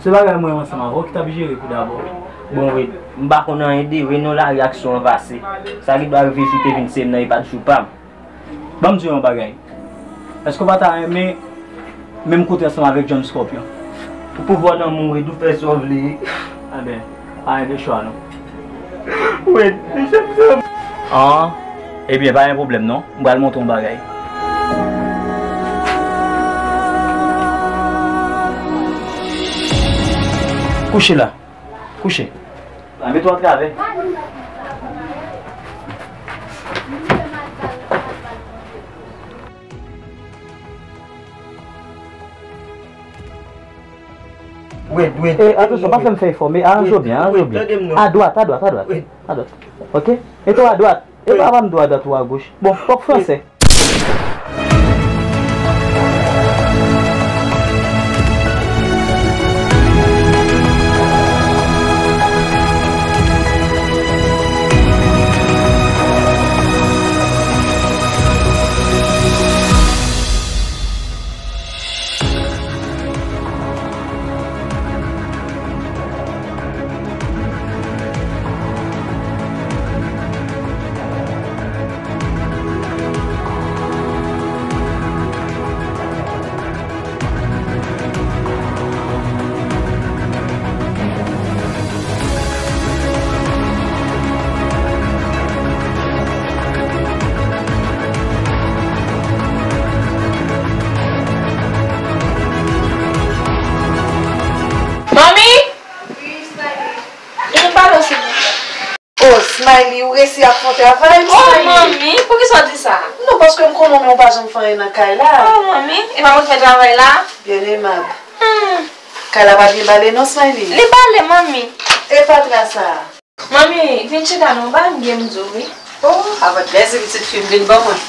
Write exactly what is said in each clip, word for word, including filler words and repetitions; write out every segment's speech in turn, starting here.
Se bagay mwen ansanm avè w ki t ap jere kou dabò. Bon, Wed, m pa konn anyen de Wed non, lari ak son an pase. Sa ki dwa rive sou Kevin se m nan, e pa t jou pa m. Ban m di w yon bagay. Èske w pa ta renmen menm kote ansanm avèk John Scorpion? Pou pouvwa nan mou, Wed, ou fè sa w vle. Enben, pa gen de chwa non. Wed, mechan sa. An, ebyen, pa gen pwoblèm non. M pral montre w yon bagay. Kouche la. Kouche. Mete w atravè. Wed, Wed, e, atansyon, pa fè m fè efò, men aranje w byen, aranje w byen. Tande m non. Adwat, adwat, adwat. Wed. Adwat. Ok? Mete w adwat. E pa m dwa dwat ou agoch. Bon, fòk franse. Manmi! Wi, Smiley. Vin pale w, silvouplè. Oh, Smiley, ou resi ap fè yon travay, oh, Smiley. Manmi, poukisa w di sa? Non, paske m konnen w pa janm fè anyen nan kay la. Oh, manmi, e pa mwen ki fè travay la? Byen emab. Hmm. Kay la pa byen bale non, Smiley. Li bale, manmi. E fatra sa a? Manmi, vin chita non, ba m gen m di w, wi. Oh, avèk plezi, pitit fi m, vin ban mwen.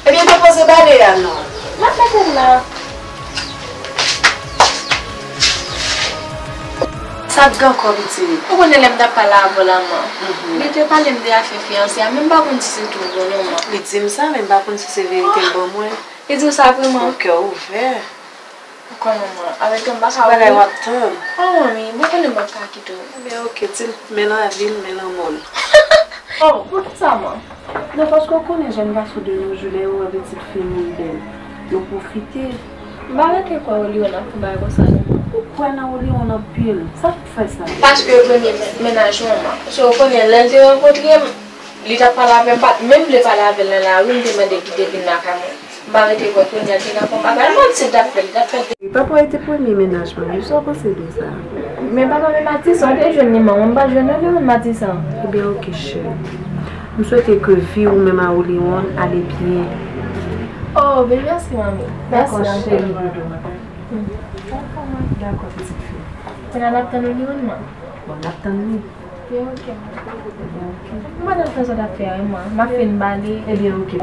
Ebyen, depoze bale a non. M ap mete l la. Sa t gen ankò, pitit? Ou konnen lè m t ap pale avè w la, man. Mhm. Li te pale m de afè fiyanse a, men m pa konn si se tou vre non, man. Li di m sa, men m pa konn si se verite l ban mwen. Li di w sa vrèman? Yon kè ouvè. Ou konn manman, avèk yo m pa ka. Bagay w ap tann. Oh, manmi, mwen konnen m p ap ka kite w. Ebyen, oke, di l, men nan vi l, men nan mò l. Oh, poukisa, man? Non, paske w konnen jèn gason de nos jours, lè yo wè pitit fi moun bèl, yo pwofite. M pa rete kwè Oliwon ap fè bagay konsa, non. Ou kwè nan Oliwon anpil. Sa k fè sa? Paske premye men-, mennaj mwen, man. So, w konnen, lè l te rankontre m, li t ap pale avè m, pa t menm vle pale avè l nan lari, m te mande kite vin lakay mwen. M pa rete kwè kounye a l te ka fè yon bagay. Menm si l t ap fè l, li t ap fè l. Wi, papa w te premye mennaj mwen wi, sa w panse de sa? Men papa, men Matisan, w te jwenn li, manman, m pa t jwenn non, li menm Matisan. Ebyen, oke, cheri. M swete ke vi w menm a Oliwon ale byen. Oh, ben mèsi, manmi. Mèsi anpil. Dakò, cheri doudou. Hmm. Dakò, pitit fi. Kounye a n ap tann Oliwon, man. Bon, n ap tann li. Ebyen, oke. Mwen nan fè sa w t ap fè a, wi, man. M ap fin bale. Ebyen, oke.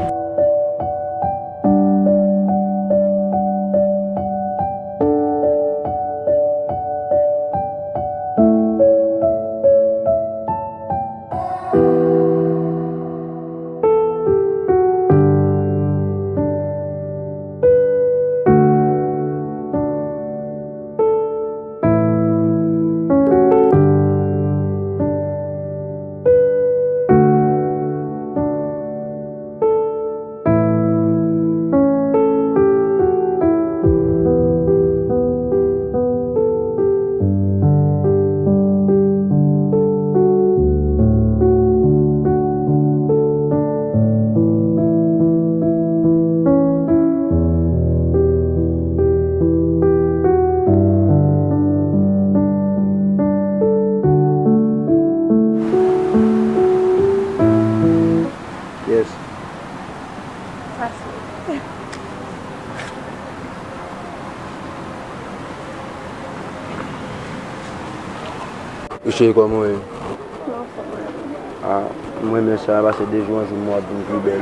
Yes. Fasil. Ou cheri, kòman w ye? Mwen anfòm, mwen. Ah, mwen renmen sa, paske de jou an jou mwen w ap vin pi bèl.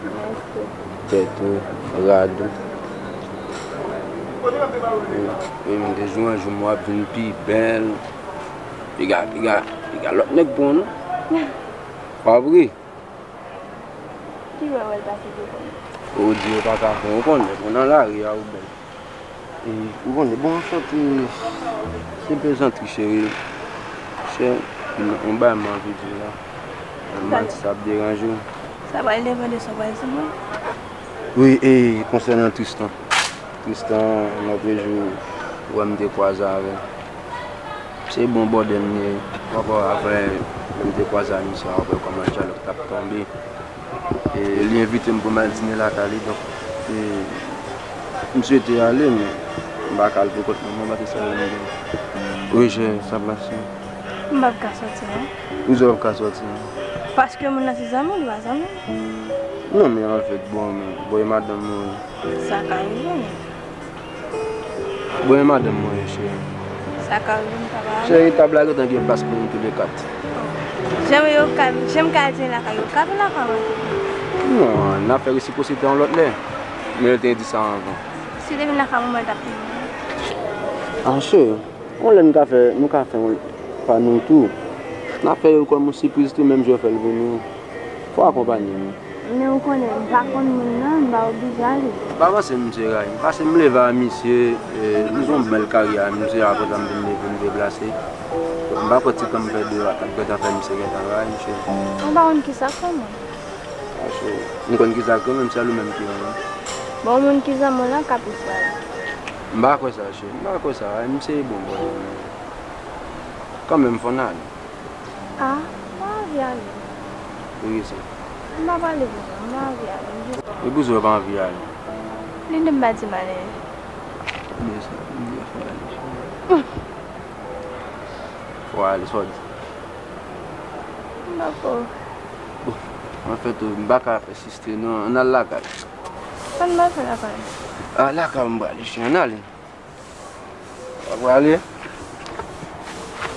Mèsi. Tèt ou, rad ou. Wi, wi, de jou an jou mwen w ap vin pi bèl. Piga, piga, piga lòt nèg pran w non. Pa vre? Ki wè wè l pase devan m? Ou di yo pa ka pran, ou konnen, ou nan lari a, ou bèl. E, ou konnen, bon, an fèt, e, se plezantri, cheri. Chè, yon bagay m anvi di w la. M pa di sa ap deranje w. Sa pral depande sa w pral di mwen. Wi, e, konsènan Tristan. Tristan, lòt jou, ou wè m te kwaze avè l. Se bon bòdè m ye. Papa, apre m te kwaze ak misye, apre kòman dyalòg t ap tonbe. E, li envite m pou m al dine lakay li, donk, e, m swete ale, men m pa ka al pou kont mwen, mwen pa te sa yo mwen. Wi, chè, sa pase. M p ap ka sòti, non. Ou di w p ap ka sòti, non? Paske moun nan se zanmi w, li pa zanmi m. Non, men anfèt, bon, men, bon, e madanm mwen. Sa ka rive, men. Bon, e madanm mwen ye, cheri. Sa ka rive, m pa pale. Cheri, tab la gentan gen plas pou nou toulèkat. Jan yo ka, jan m ka al dine lakay yo, ka vin lakay mwen. Non, n a fè resipwosite yon lòt lè. Men yo te di sa anvan. Si te vin lakay mwen, mwen t ap vini. Ah, cheri, yon lè n ka fè, nou ka fè yon pa nou tou. N a fè yo kòm yon sipriz tou, menm jan yo fè l pou nou. Fò w akonpanye nou. Men ou konnen, m pa konn moun nan, m pa oblije ale. M pa panse misye rayi m, paske m leve a misye, e, m se yon bèl karyè a misye, apre sa m vin leve, m deplase. M pa kwè ti tan m fè deyò a t ap gentan fè misye gentan rayi m, cheri. M pa konn kisa k fè mwen. Ah, cheri, m konn kisa k fè mwen, sèl ou menm ki renmen m. Bon, moun ki zanmi w lan ka plis rayi. M pa kwè sa, cheri, m pa kwè sa, misye bon bòy, men kanmenm fò n ale. Ah, m pa anvi ale. Poukisa? M pa pale pou sa, m pa anvi ale, m jis... E poukisa w pa anvi ale? Li di m pa di m ale. Men sa, m di fò ale. Fò ale, sa w di? M pa ko. Bon, anfèt, m pa ka pèsiste, non. Ann al lakay. Sa n pral fè lakay? Ah, lakay m prale, cheri, ann ale. W ap prale?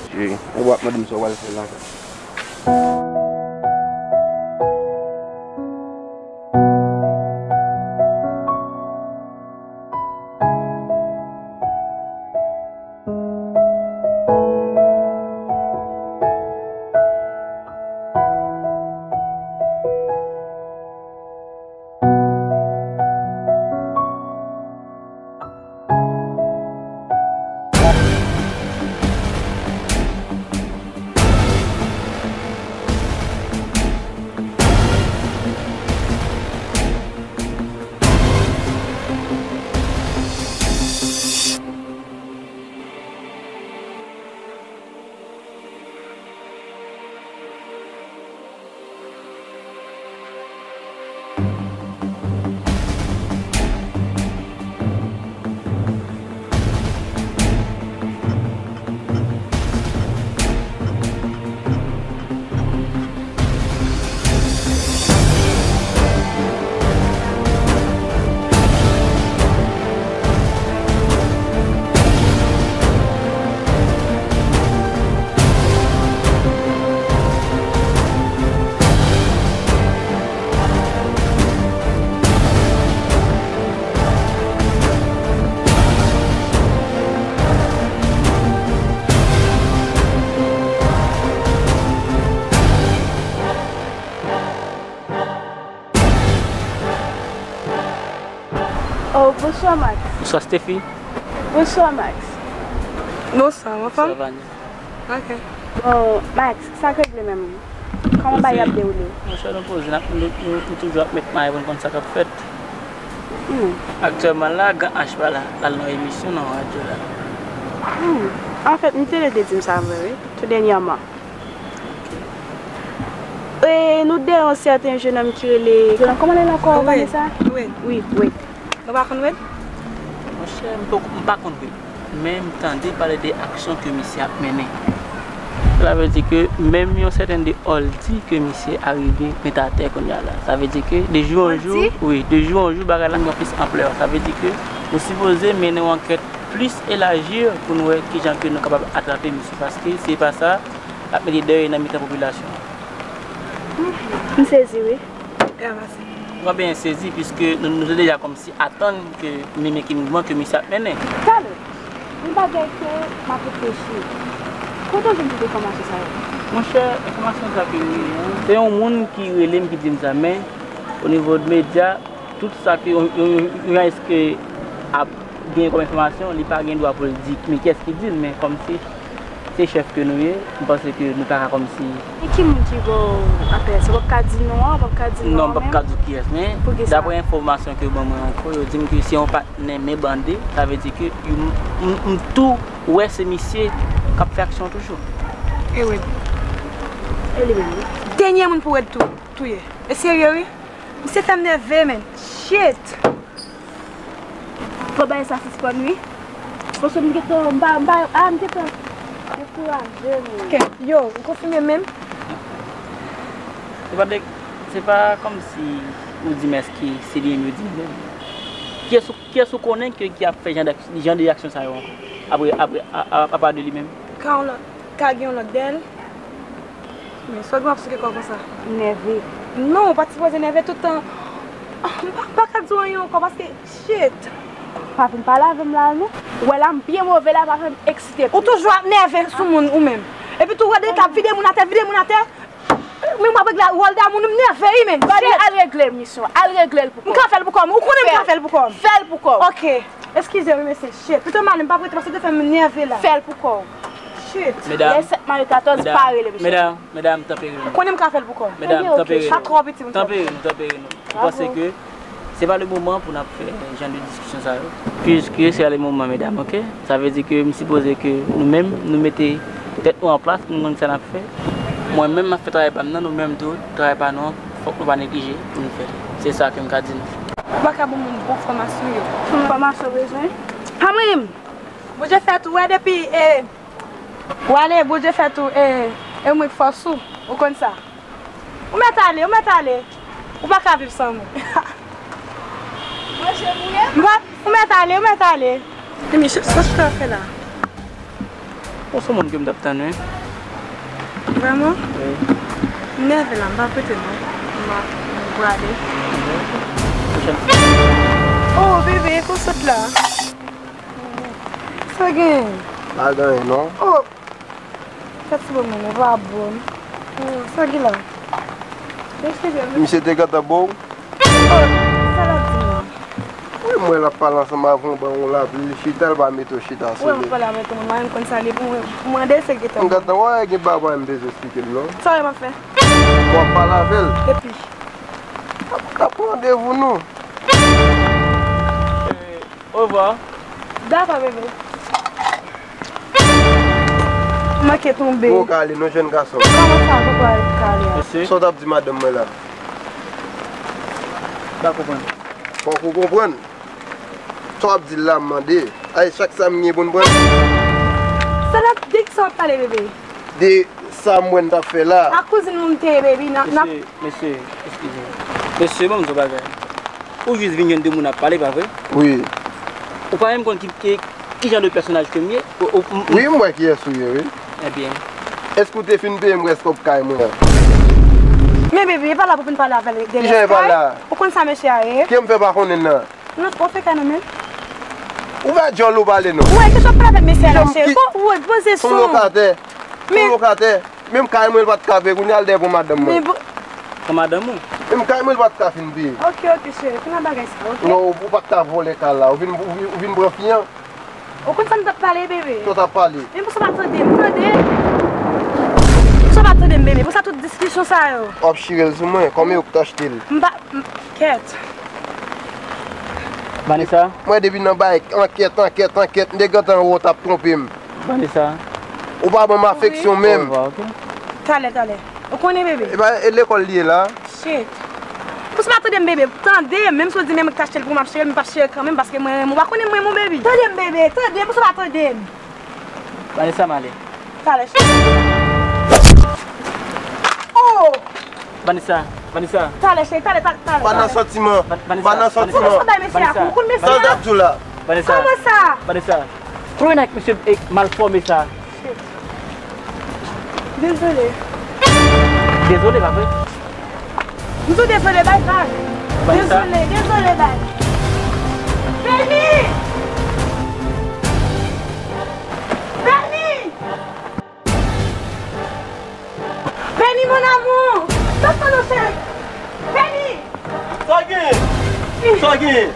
Cheri, w ap mande m sa w pral fè lakay. Oh, bonswa, Max. Bonswa, Steffi. Bonswa, Max. Bonswa, w anfòm? Sa va, Ni? Ok. Bon, Max, sa k regle menm? Kòman bagay ap dewoule? Monchè, nou poze, n ap, nou, nou, nou toujou ap met maye pou n konn sa k ap fèt. Hmm. Aktyèlman la, Gran H pa la, l al nan emisyon nan radyo la. Hmm. Anfèt, m te vle te di m sa vre, wi, tou dènyèman. E, nou dèyè yon sèten jennonm ki rele, jennonm, kòman l rele ankò, Vanessa? Wade. Wi, Wade. Nou pa konn Wade? Monchè, m poko, m pa konn Wade. Men m tande pale de aksyon ke misye ap mennen. Sa vle di ke menm yon sèten de Oldie ke misye arive met atè kounye a la. Sa vle di ke de jou an jou, wi, de jou an jou, bagay la pran plis anplè. Sa vle di ke nou sipoze mennen yon ankèt plis elaji pou n wè kijan ke nou kapab atrape misye. Paske si se pa sa, l ap mete dèy nan mitan popilasyon an. M sezi, wi. Grav ase. M pa byen sezi, piske nou, nou te deja kòmsi atann ke men, men ki mouvman ke misye ap mennen. Talè, yon bagay ke m ap reflechi. Kote w jwenn tout enfòmasyon sa yo? Monchè, enfòmasyon sa ke m genyen an, se yon moun ki rele m, ki di m sa, men, onivo de medya, tout sa ke yon, yon, yon, yon jounalis ke ap Genyen kòm enfòmasyon, li pa gen dwa pou l di men kiyès ki di l, men kòmsi se chèf ke nou ye, m panse ke nou pa ka kòmsi. E ki moun ki ba w apèl sa? W p ap ka di non an, w p ap ka di non an menm? Non, m p ap ka di w kiyès, men daprè enfòmasyon ke yo ban mwen ankò, yo di m ke se yon patnè men bande, sa vle di ke m, m, m tou wè se misye k ap fè aksyon toujou. E wi. E li menm wi. Dènye moun pou w tou, touye. E serye wi. Misye fè m nève, men. Shit! Fò bagay sa sispann wi. Paske m gentan, m pa, m pa, a, m gentan dekouraje wi. Ok, yo, ou konfime menm? Se pa de, se pa kòmsi ou di m èske se li menm yo di m menm. Kiyès ou, kiyès ou konnen ke ki ap fè jan de, jan de aksyon sa yo ankò? Apre, apre, a, a, apa de li menm? Ka yon lòt, ka gen yon lòt dèyè l? Men, sa w gen w ap souke kò w konsa? M nève. Non, ou pa t sipoze nève tout tan. Ah, m pa, m pa ka di w anyen ankò paske, shit! Pa vin pale avè m la non. Ou wè la, m byen move la, pa fè m eksite plis. Ou toujou ap nève sou moun ou menm. Epi tou, ou wè de t ap vide moun atè, vide moun atè. Men m ap regle wòl damou nou, m nève wi, men. Gade, al regle misyon, al regle l pou kò w. M ka fè l pou kò m. Ou konnen m ka fè l pou kò m. Fè l pou kò w. Ok. Eskize wi, mesye. Shit. Pito m ale, m p ap rete paske w te fè m nève la. Fè l pou kò w. Shit. Medam. Lè sèt mare katòz, pa rele misye. Medam, medam, tanpri nou. Ou konnen m ka fè l pou kò m. Medam, tanpri nou. Sa twò piti pou m fè. Tanpri nou, tanpri nou. M panse ke se pa le moman pou n ap fè jan de diskisyon sa yo. Piske se pa le moman, medam, ok? Sa vle di ke m sipoze ke nou menm, nou mete tèt nou an plas, nou konn sa n ap fè. Mwen menm, m ap fè travay pa m nan, nou menm tou, travay pa nou an, fòk nou pa neglije pou nou fè l. Se sa ke m ka di nou. Ou pa ka ban moun bon fòmasyon yo. Fòmasyon bezwen. Anmwey! Bondye fè tou, wè depi, e, w ale, Bondye fè tou, e, e mwen k fòs ou, ou konn sa. Ou mèt ale, ou mèt ale. Ou pa ka viv san mwen. Manje mouye? M pa, ou mèt ale, ou mèt ale. Timi, sa w chita fè la? Ou se moun ke m t ap tann, wi. Vrèman? Wi. M nève la, m pa prete non. M ap brade. Oh, bebe, e pou sot la. Sa gen? Pa gen anyen, non. Oh! Sa ti bon moun, ou pa bon. Hmm, sa gen la? Eskize m. Misye te gentan bo w? Oh, sa l ap di m nan? Wi, m wè l ap pale ansanm avè w, ban w lapli, li chita, l pa mete w chita sou li. Wi, m pale avèk yon moun, mwen menm konn sa li pou mwen, mwen de se gentan. M gentan wè gen bagay m bezwen eksplike l, non? Sa w wè m ap fè? W ap pale avè l. Epi? N ap pran randevou nou. Orevwa. Dakò, bebe. Manke tonbe. Bon, w ka ale non, jèn gason. Kòman sa, papa, w ka ale a? Mesye. Sa w t ap di madanm mwen la? M pa konprann. Fòk ou konprann. Sa w ap di l la, m mande. Ay, chak sa m gen pou n pran. Sa n ap, de ki sa w ap pale, bebe? De sa m wè n t ap fè la. A kouzin moun te ye, baby, n ap, n ap. Mesye, mesye, eskize m. Mesye, ban m di w bagay. Ou jis vin jwenn de moun ap pale, pa vre? Wi. Ou pa menm konn ki, ki, ki jan de pèsonaj ke m ye? Ou, ou, m, m. Wi, m wè kiyès ou ye, wi. Ebyen. Èske w te fin peye m rès kòb kay mwen an? Men, baby, e pa la pou vin pale avè l de rès kay. Kijan e pa la? Ou konn sa mesye a ye? Kiyè m fè pa konnen nan? Non, w fè kay nou menm. Ou pa djòl ou pale non. Ou wè, kesyon pale avèk mesye a la, cheri. Ou wè, poze son. Son lokatè. Son lokatè. Menm kay mwen, l pa t ka peye, kounye a l dèyè pou madanm mwen. Men bon. Pou madanm ou? Menm kay mwen, l pa t ka fin peye. Ok, ok, cheri, kounye a bagay sa, ok? Non, ou, ou pa t ka vòlè kay la. Ou vin, ou vin, ou vin pran fi an. Ou konn sa m t ap pale, bebe? Sa w t ap pale? Men pou sa w pa tande m, tande. Pou sa w pa tande m, bebe? Pou sa tout diskisyon sa yo? W ap chire l sou mwen, kòman yo k t achte l? M pa, m, kèt. Vanessa? Mwen depi nan bay ankèt, ankèt, ankèt, m te gentan wè w t ap twonpe m. Vanessa? Ou pa ban m afeksyon menm. Wi. Orevwa, ok? Talè, talè. Ou konnen, bebe? E pa, e lekòl li ye la? Shit. Pou sa w pa tande m, bebe, tande m. Menm si w di men mwen k t achte l pou mwen, m ap chire l, men m p ap chire l kanmenm, paske mwen renmen w. Ou pa konnen m renmen w, baby. Tande m, bebe, tande m. Pou sa w pa tande m. Vanessa, m ale. Talè, cheri. Oh! Vanessa, Vanessa. Talè, cheri, talè, talè, talè. Pa nan santiman. Pa nan santiman. Ou konn sa bay mesye a kou, ou konn mesye a? Sa l t ap di w la? Vanessa. Kòman sa? Vanessa. Konnen ak mesye, e, mal fòme sa. Dezole. Dezole, pa vre? M di w dezole, bay vag. Vanessa. Dezole, dezole, bay. Benny! Benny! Benny, mon amour! Sa fè non, cheri? Benny! Sa gen? Sa gen?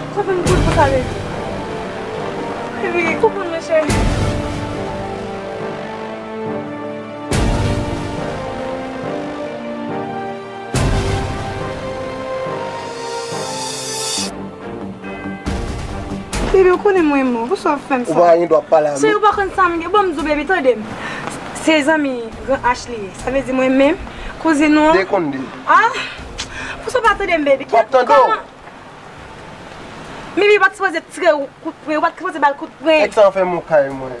Sa fè m kouri pou sa, baby. Baby, konprann mwen, cheri. Baby, ou konnen mwen renmen w. Poukisa w ap fè m sa? Ou pa gen dwa pale a mi. Cheri, ou pa konn sa m gen. Bon, m di w, baby, tande m. Se zanmi Gran H li ye. Sa vle di mwen menm, kouzin ou an. Dekonn de. Ah! Poukisa w pa tande m, baby? W ap tande w. Kòman? Mimi pa t sipoze tire w kout pwen, ou pa t sipoze ba l kout pwen. Nèg sa an fè m yon kay mwen.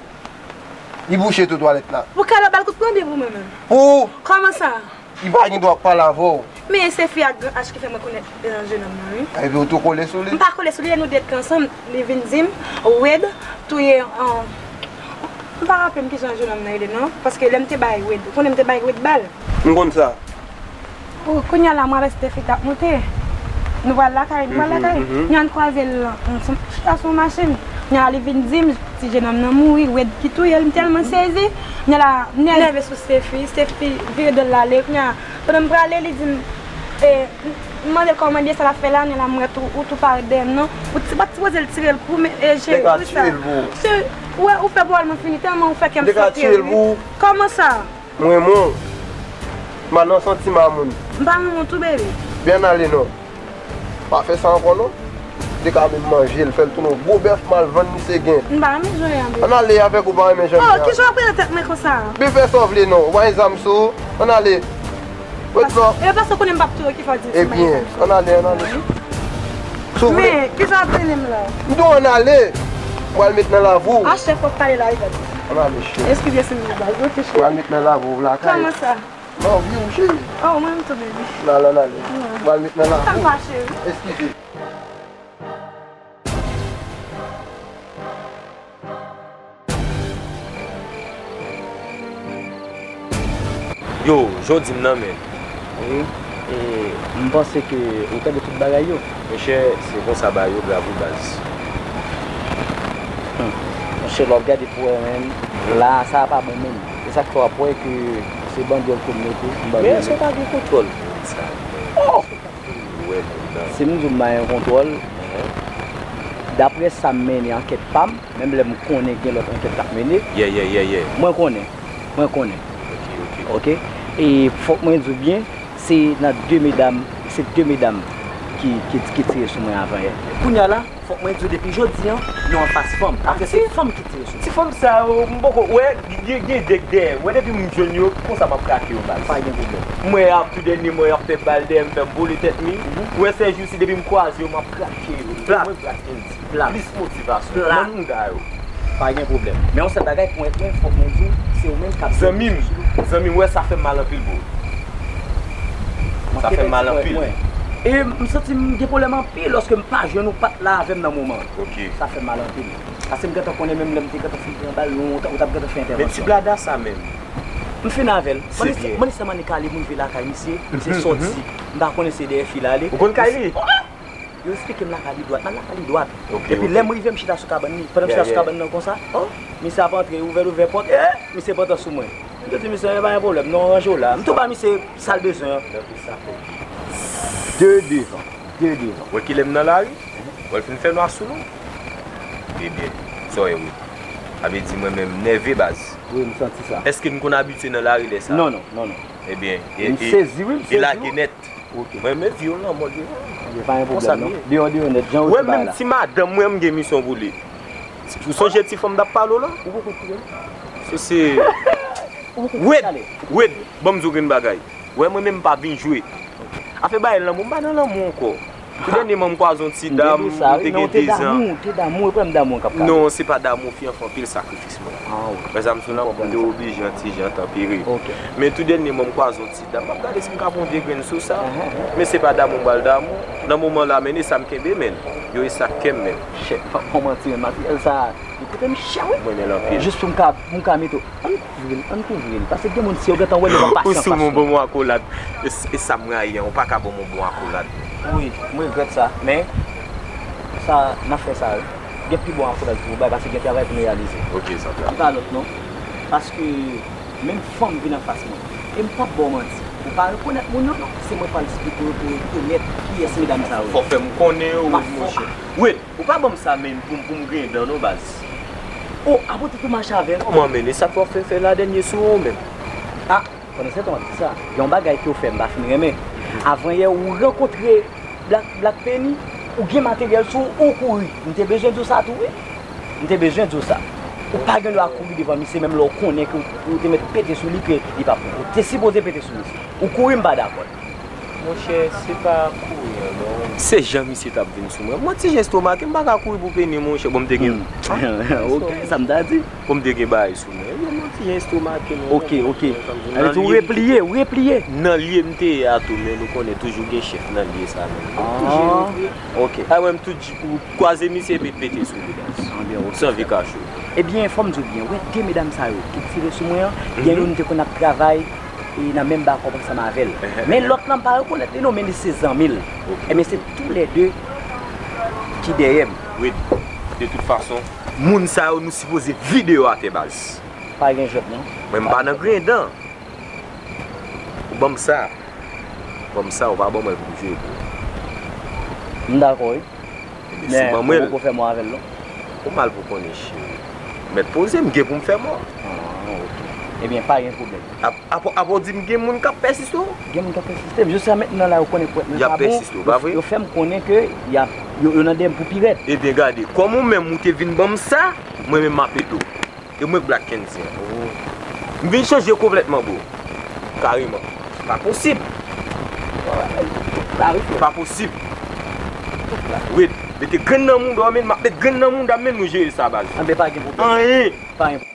Li bouche tou twalèt la. Pou kay la ba l kout pwen oubyen pou mwen menm? Pou ou. Kòman sa? Li pa gen dwa pale avè w. Men se fi ak Gran H ki fè mwen konèt, eh, jennonm nan, wi. Epi ou tou kole sou li? M pa kole sou li, lè nou de t ansanm, li vin di m, Wade touye, eh, m pa raple m kijan jennonm nan rele non, paske lè m te bay Wade, ou konnen m te bay Wade bal. M konn sa. Oh, kounye a la, mwen avèk Stephy t ap monte. Nou pral lakay, nou pral lakay. Mhm, mhm. Kounye a n kwaze l, l chita sou yon machin. Kounye a li vin di m, ti jennonm nan mouri, Wade ki touye l, m tèlman sezi. Kounye a la, m nève sou Stephy, Stephy vire do l l ale. Kounye a, pandan m prale, li di m, eh, m mande l kòman l ye, sa l ap fè la, kounye a la, m wè tou, ou tou parèt dèyè m non. Ou ti, pa t sipoze l tire l kou, men, eh, cheri, poukisa? Ou wè, ou fè pawòl mwen fini, tèlman ou fè kè m sote, wi. Kòman sa? M renmen w. M pa nan santiman a moun. M pa renmen w tou, baby. Byen ale non. Pa fè sa ankò non. Ou te ka menm manje l, fè l tounen yon gwo bèf m al vann misye gen. M pa renmen jan w ye a, baby. Ann ale avèk ou pa renmen jan m ye a. Oh, kijan w ap rele tèt mwen konsa? Byen fè sa w vle non. Ou pa gen zam sou ou. Ann ale. Wet sa. E paske w konnen m p ap touye w ki fè w di si m pa gen zam sou ou. Ebyen, ann ale, ann ale. Si w vle. Men, kijan w ap trennen m la? M di w ann ale. M pral met nan lavi w. A, chèf, w ap pale la, wi, gade. Ann ale, cheri. Eskize si m di baz, oke, cheri. M pral met nan lavi w lakay. Kòman sa? Nan vi w, cheri. Oh, mwen menm tou, baby. Nan, nan, nan ale. M pral met nan lavi w. Sa m fache, wi. Eskize. Yo, jodi m nan, men. Wi. E, m panse ke ou tande tout bagay yo. Monchè, se konsa bagay yo grav wi, baz. Hmm. Monchè, lè w ap gade pou wè menm, la, sa pa bon menm. E sa k fè w ap wè ke se bandi yo k tou mete, bandi yo mete. Men èske w pa gen kontwòl pou moun sa yo? Oh! Wè moun nan. Si m di w m pa gen kontwòl, daprè sa m mennen ankèt pa m, menm lè m konnen gen lòt ankèt k ap mennen, yeah, yeah, yeah, yeah, mwen konnen, mwen konnen. Ok, ok. Ok? E fòk mwen di w byen, se nan de medam, se de medam ki, ki, ki tire sou mwen avan yè. Kounye a la, fòk mwen di w depi jodi a, nou anfas fanm. Paske se fanm ki tire sou mwen. Ti fanm sa yo, m poko wè, gen, gen de k dèyè m. Wè depi m jwenn yo, konsa m ap trake yo, baz. Pa gen pwoblèm. M wè ap tou dènye mwa y ap fè bal dèyè m, fè m boule tèt mi. Mhm. Wè sèjousi depi m kwaze yo, m ap trake yo. Plat. Mwen brad Kendy. Plat. Plis motivasyon. Plat. Nan mouda yo. Pa gen pwoblèm. Men yon sèl bagay, pou mwen, fòk mwen di w, se ou menm k ap... Zanmi m, zanmi m, wè sa fè m mal anpil, bro. Sa fè m mal anpil. E m santi m gen pwoblèm anpil lòske m pa jwenn ou pa t la avè m nan moman an. Ok. Sa fè m mal anpil. Paske m gentan konnen menm lè m te gentan fin pran bal, ou t, ou t ap gentan fè entèvansyon. Men ti blada sa menm. M fin avè l. Se byen. Mande sèlman ni kale moun vin lakay misye, misye sòti. M pa konnen se dèyè fi la ale. Ou konn kay li? Yo eksplike m lakay li dwat, m al lakay li dwat. Ok, ok. Epi lè m rive, m chita sou kabann li. Pandan m chita sou kabann nan konsa, oh, misye ap antre, ouvè l, ouvè pòt, eh, misye pantan sou mwen. M te di misye, pa gen pwoblèm, non, ranje w la. M tou ba misye sa l bezwen an. Nan plis sa fè. De devan, de devan. Wè kilè m nan lari? Wè l fin fè nwa sou nou? Ebyen, sa w ye wi. Sa vle di mwen menm m nève baz. Wi, m santi sa. Èske n konn abitye nan lari lè sa? Non, non, non, non. Ebyen, e, e, e lage nèt. Ok. Mwen renmen vi w lan mòd yo. Ebyen, pa gen pwoblèm non. Deyò, deyò nèt, jan w di bagay la. Wè menm ti madanm mwen, m gen misyon pou li. Ou sonje ti fanm t ap pale w lan? Ou poko konnen. Se, se... Ou poko konnen. Wed, Wed, ban m di w grenn bagay. Wè mwen menm m pa vin jwe. Afè bagay lanmou, m pa nan lanmou ankò. Tou dènyèman m kwaze yon ti dam, m te gen dezan. Ou te damou, ou te damou, e pwoblèm damou an k ap kale. Non, se pa damou, fi an fè anpil sakrifis. Ah, wi. Wè sa m sou lan, m te oblije an ti jan tanpere. Ok. Men tou dènyèman m kwaze yon ti dam, m ap gade si m ka pran yon vye grenn sou sa. Men se pa damou m pral damou. Nan moman la, men e sa m kenbe, men. Yo e sa k kè m, men. Chè, m p ap fè w manti, men materyèl sa, li koute m chè, wi. Mwen renmen l anpil. Jis pou m ka, pou m ka mete w. Ann kouvri l, ann kouvri l. Paske gen moun, si yo gentan wè l, yo p ap pasyans. Ou sou moun, ban m yon akolad. E, e sa m rayi an, ou pa ka ban m yon bon akolad. Wi, m regrèt sa, men sa, n ap fè sa, wi. Gen pi bon akolad pou nou bay, paske gen travay pou nou reyalize. Ok, sa klè. M pa lòt non. Paske menm fanm vin anfas mwen. E m p ap ba w manti. Ou pa rekonèt moun yo, non? Se mwen pral esplike w pou w rekonèt kiyès medam sa yo ye. Fò w fè m konnen yo, Wid, monchè. Wid, ou pa ban m sa, men, pou m, pou m griyen dan, non, baz. O, a poutèt ou mache avè l? Kòman, men, e sa k w ap fè, fè la dènye sou ou menm? A, pandan se tan w ap di sa, gen yon bagay ke w fè m pa fin renmen. Avan yè, ou rankontre Black, Black Penny, ou gen materyèl sou ou, ou kouri. M te bezwen di w sa tou, wi. M te bezwen di w sa. Ou pa gen dwa kouri devan misye, menm lè w konnen ke w, ou te mèt pete sou li, ke li p ap pran. Ou te sipoze pete sou misye. Ou kouri, m pa dakò. Monchè, se pa kouri an, non. Se jan misye t ap vin sou mwen. Mwen ti jan estomake, m pa ka kouri pou Penny, monchè. Bon, m te gen. Hmm. Ok, sa m ta di. Bon, m te gen bagay sou mwen. Yo, mwen ti jan estomake, non. Ok, ok. Sa vle di ou repliye, ou repliye. Nan lye m te ye a tou, men nou konnen toujou gen chèf nan lye sa, men. Ah, ok. A, wè, m tout, ou kwaze misye, epi pete sou li, baz. Ah, byen, ok. San vi kache w. Ebyen, fò m di w byen, wè, de medam sa yo ki tire sou mwen an, gen youn te konn ap travay e nan menm bakòp ansanm avè l. Men lòt lan, m pa rekonèt li non, men li se zanmi l. Ebyen, se toulède ki dèyè m. Wid, de tout fason, moun sa yo, nou sipoze vide yo atè, baz. Pa gen jwèt, non. Mwen, m pa nan griyen dan. Ou ban m sa. Ban m sa, ou pa ban mwen l pou m jwe pou ou. M dakò, wi. Ebyen, si w ban mwen l, ou poko fè mò avè l, non. Ou mal pou konnen, cheri. Mèt poze, m gen pou m fè mò. Ah, ok. Ebyen, pa gen pwoblèm. Ap-, apre, apre w di m gen moun k ap pèsiste w? Gen moun k ap pèsiste m. Jiska mentnan la, yo konnen pwèt mwen pa bon. Y ap pèsiste w, pa vre? Yo, yo fè m konnen ke y ap, yo, yo nan dèyè m pou pi rèd. Ebyen, gade, kòm ou menm ou te vin ban m sa, mwen menm m ap ede w. E mwen k Black Kendy an. M vin chanje konplètman, bro. Kareman. Pa posib. Pa posib. Wid, mete grenn nan mouda w, men, m ap met grenn nan mouda m, men nou jere sa, baz. Anben, pa gen pwoblèm. Anyen. Pa gen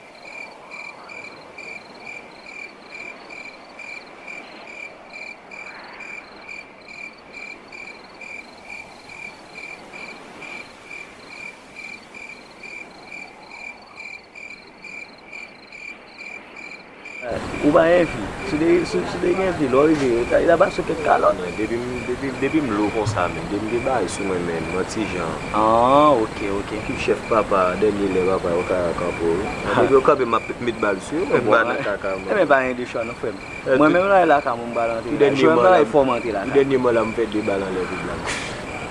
Ou pa gen fi. Si w te, si, si w te gen fi, lè w rive, yo ta, yo ta ba sou kèk kalòt. Mwen, depi m, depi, depi m lo konsa, men, depi m gen bagay sou mwen, men, mwen ti jan. Ah, ok, ok. Ki chèf papa, dènye lè papa, yo ka kanpe w, wi. Depi yo kanpe, m ap met bal sou yo, men, m pa nan kaka, mwen. Ebyen, pa gen de chwa, non, frè m. Mwen menm la, e lakay mwen m pral antre la. Jwè m la, e fò m antre lakay. Tou dènyèman la, m fè de bal anlè pou blag.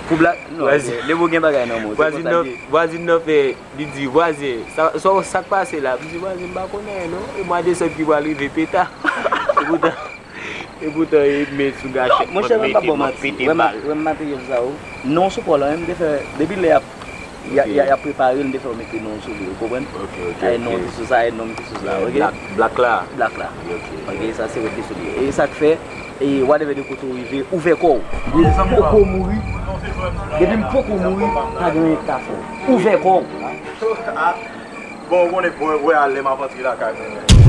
Pou blag? Non, Levo gen bagay nan men w, se konsa l ye. Vwazin nan fè, li di, vwazen, sa, sa, sa k pase la? M di, vwazen, m pa konn anyen, non. E mwa desanm ki pral rive, peta. E poutan, e poutan, e men sou gachèt mwen, mete, m ap pete bal. Wè m materyèl sa yo. Non, sou pa w la, men m te fè, depi lè y ap Y a, y a, y a prepare l, m te fè yo mete non sou li, ou konprann? Ok, ok, ok. Ay, non ki sou sa, ay, non ki sou sa, ok? Black, black la? Black la. Ok, ok. Ok, sa se yo ki sou li. E sa k fè, e whatever de kote w rive, ouvè kò w. Depi m poko mouri, depi m poko mouri, pa gen anyen k ka fè w. Ouvè kò w. Bon, ou konnen, bon, wè, alè m ap antre lakay mwen.